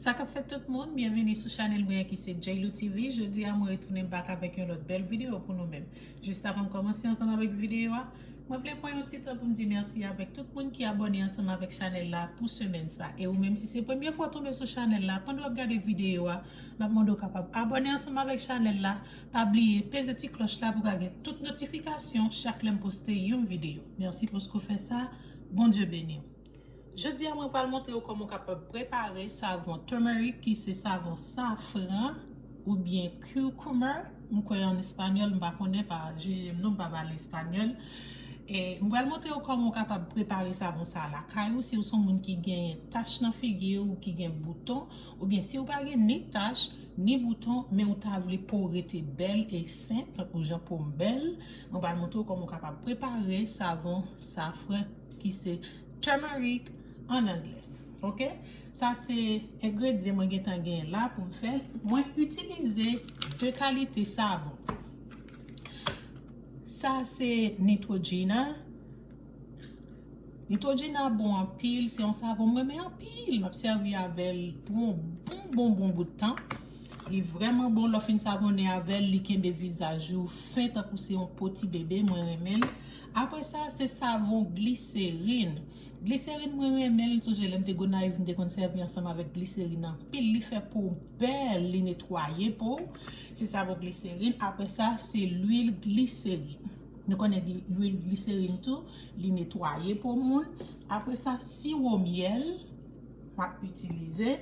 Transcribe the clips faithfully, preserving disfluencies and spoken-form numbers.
Sa k ap fèt tout moun, byenvini sou chanèl mwen ki se J L O T V. Jodi a mwen retounen back avèk yon lòt bèl videyo pou nou menm. Jis avan m kòmanse ansanm avèk videyo a, mwen vle pran yon ti tan pou m di mèsi avèk tout moun ki abòne ansanm avèk chanèl la pou semèn sa. E ou menm si se premye fwa w tonbe sou chanèl la, pandan w ap gade videyo a, m ap mande w kapab abòne ansanm avèk chanèl la. Pa bliye peze ti klòch la pou w ka gen tout notifikasyon chak lè m poste yon videyo. Mèsi paske w fè sa. Bondye beni w. Jodi a mwen pral montre w kòman w kapab prepare savon turmeric ki se savon safran oubyen curcuma. M kwè an espanyòl, m pa konnen, pa jije m non, m pa pale espanyòl. E m pral montre w kòman w kapab prepare savon sa lakay ou si w se yon moun ki genyen tach nan figi w, ki gen bouton, oubyen si w pa gen ni tach, ni bouton, men w ta vle po w rete bèl e sen, tankou jan po m bèl. Mwen pral montre w kòman w kapab prepare savon safran ki se turmeric an anglè. Oke? Sa se engredyan mwen gentan genyen la pou m fè l. Mwen itilize de kalite savon. Sa se Neutrogena. Neutrogena bon anpil, se yon savon mwen renmen anpil. M ap sèvi avè l pou yon bon, bon, bon bout tan. Li vrèman bon, lè w fin savonnen avè l, li kenbe vizaj ou fen tankou se yon po ti bebe, mwen renmen l. Apre sa, se savon gliserin. Gliserin mwen renmen l, m sonje lè m te Gonayiv, m te konn sèvi ansanm avèk gliserin anpil. Li fè po w bèl, li netwaye po w. Se savon gliserin. Apre sa, se lwil gliserin. Nou konnen gli- lwil gliserin tou, li netwaye po moun. Apre sa, siwo myèl, m ap itilize.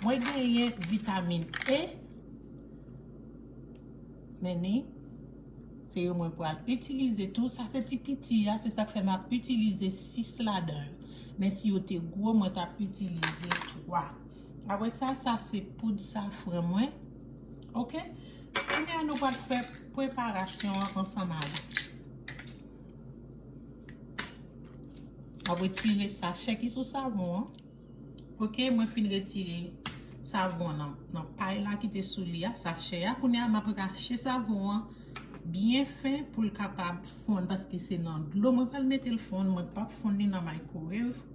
Mwen genyen vitamin E. Men ni, se yo mwen pral itilize tou. Sa se ti piti a, se sa k fè m ap itilize sis ladan yo. Men si yo te gwo, mwen t ap itilize twa. Apre sa, sa se poud safran mwen. Oke? Kounye a, nou pral fè preparasyon an ansanm avè m. Mwen retire sachè ki sou savon an. Oke, mwen fin retire savon an nan, nan pay la ki te sou li a, sachè a. Kounye a, m ap rache savon an byen fen pou l kapab fonn, paske se nan dlo mwen pral mete l fonn, mwen p ap fonn li nan microwave.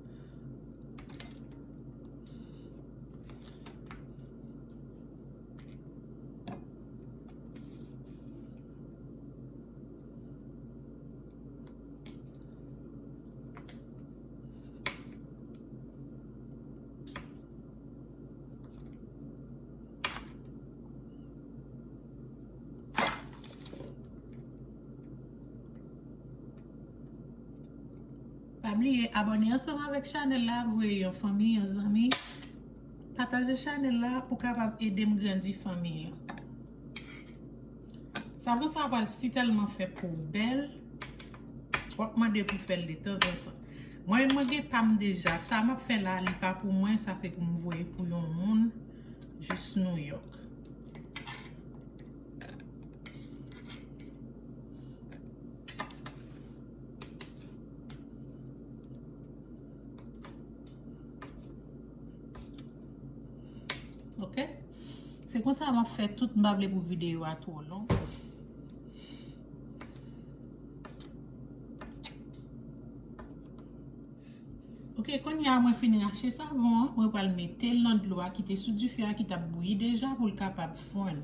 Pa bliye abòne ansanm avèk chanèl la, voye yon fanmi, yon zanmi. Pataje chanèl la pou kapab ede m grandi fanmi an. Savon sa pral si tèlman fè po w bèl, w ap mande pou fè l detanzantan. Mwen, mwen gen pa m deja. Sa m ap fè la, li pa pou mwen, sa se pou m voye pou yon moun jis Nouyòk. Oke? Se konsa m ap fè tout, m pa vle pou videyo a twò long. Oke, kounye a mwen fin rache savon an, mwen pral mete l nan dlo a ki te sou dife a ki t ap bouyi deja pou l kapab fonn.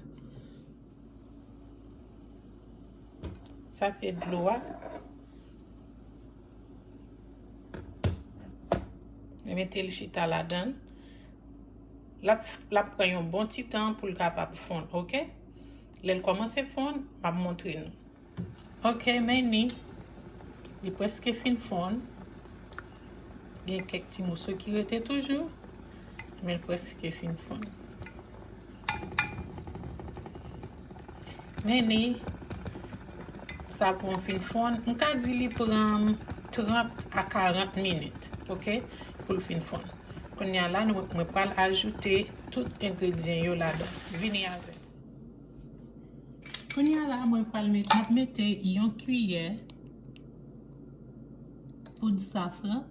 Sa se dlo a. Mwen mete l chita ladan l. L ap, l ap pran yon bon ti tan pou l kapab fonn, oke? Lè l kòmanse fonn, m ap montre nou. Oke, men ni, li prèske fin fonn. Gen kèk ti moso ki rete toujou, men l prèske fin fonn. Men ni, savon an fin fonn. M ka di li pran trant a karant minit, oke, pou l fin fonn. Kounye a la, nou, mwen pral ajoute tout engredyan yo ladan. Vini avè m. Kounye a la, mwen pral met, m ap mete yon kiyè poud safran.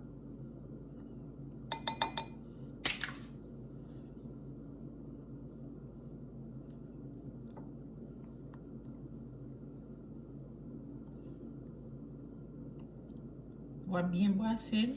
W ap byen brase l.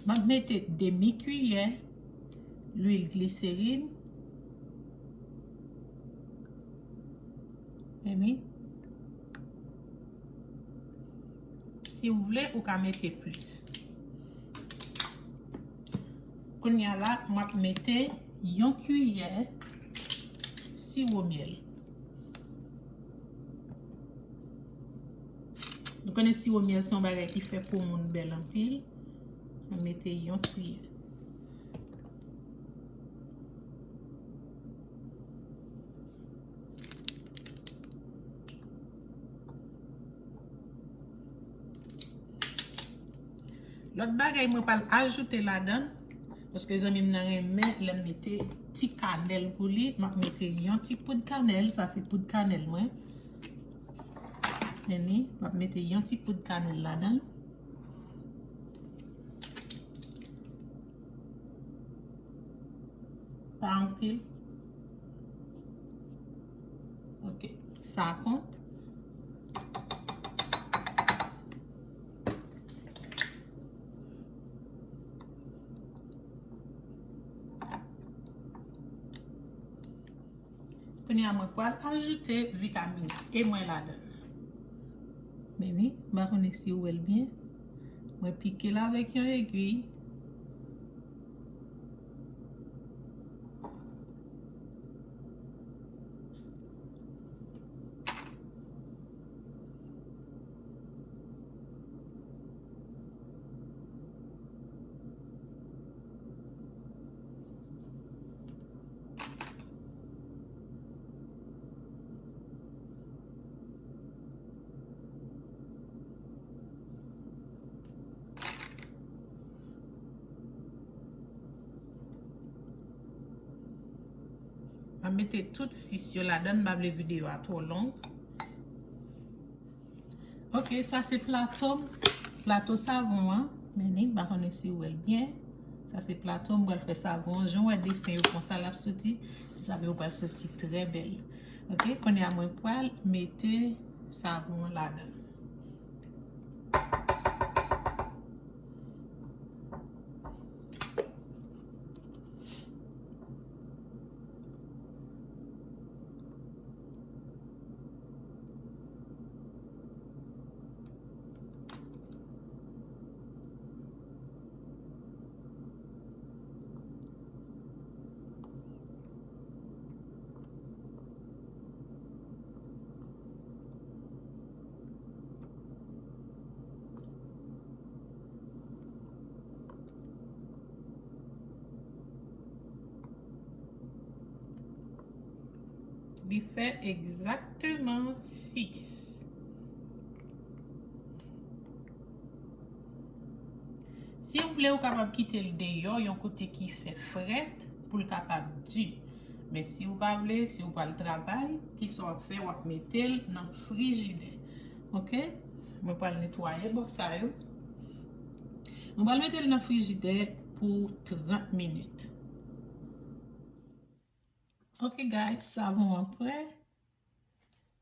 M ap mete demi kiyè lwil gliserin. Epi, si w vle, ou ka mete plis. Kounye a la, m ap mete yon kiyè siwo myèl. Nou konnen siwo myèl se yon bagay ki fè po moun bèl anpil. Mwen mete yon kiyè. Lòt bagay mwen pral ajoute ladan, paske zanmi m nan renmen lè m mete ti kanèl pou li, m ap mete yon ti poud kanèl, sa se poud kanèl mwen. Tande, m ap mete yon ti poud kanèl ladan. Pa anpil. Ok, sa kont. Kounye a mwen pral ajoute vitamin E mwen ladan. Men ni, m pa konnen si w wè l byen. Mwen pike l avèk yon egwi. M ap mete tout sis yo ladan, m pa vle videyo a twò long. Ok, sa se plato m, plato savon an. Men ni, m pa konnen si w wè l byen. Sa se plato m, m pral fè savon an. Jan w wè desen yo konsa, l ap soti. Ti savon yo pral soti trè bèl. Ok, kounye a mwen pral mete savon an ladan. Li fè egzakteman sis. Si w vle, ou kapab kite l deyò, yon kote ki fè frèt, pou l kapab di. Men si w pa vle, si w pral travay, kisa w ap fè? W ap mete l nan frijidè. Ok? Mwen pral netwaye bò sa yo. Mwen pral mete l nan frijidè pou trant minit. Ok, guys, savon an prè.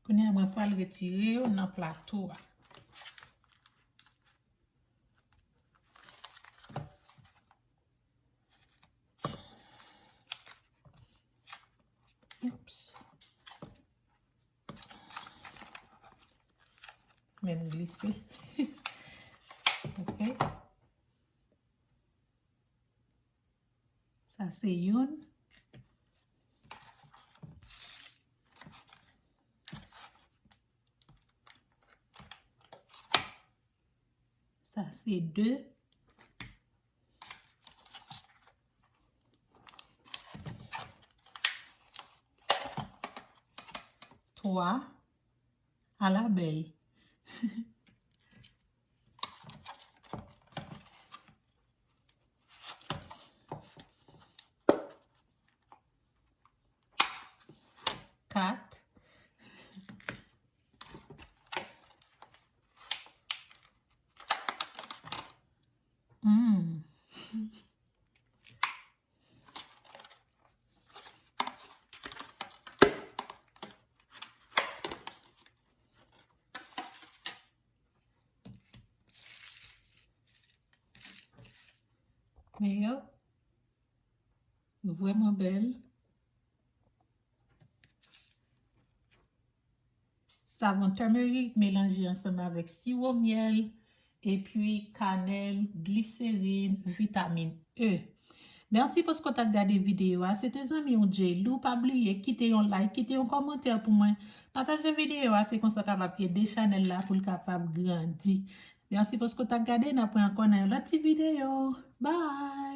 Kounye a, mwen pral retire yo nan plato a. Oups. Men m glise. Ok. Sa se youn. Sa se de. Twa. Ala bèl. Kat. Hmm. Men yo vrèman bèl. Savon turmeric melanje ansanm avèk siwo myèl, epi kanèl, gliserin, vitamin E. Mèsi paske w t ap gade videyo a. Se te zanmi w J Lou. Pa bliye kite yon like, kite yon kòmantè pou mwen. Pataje videyo a, se konsa w kapab ede chanèl la pou l kapab grandi. Mèsi paske w t ap gade. N ap wè ankò nan yon lòt ti videyo. Bye!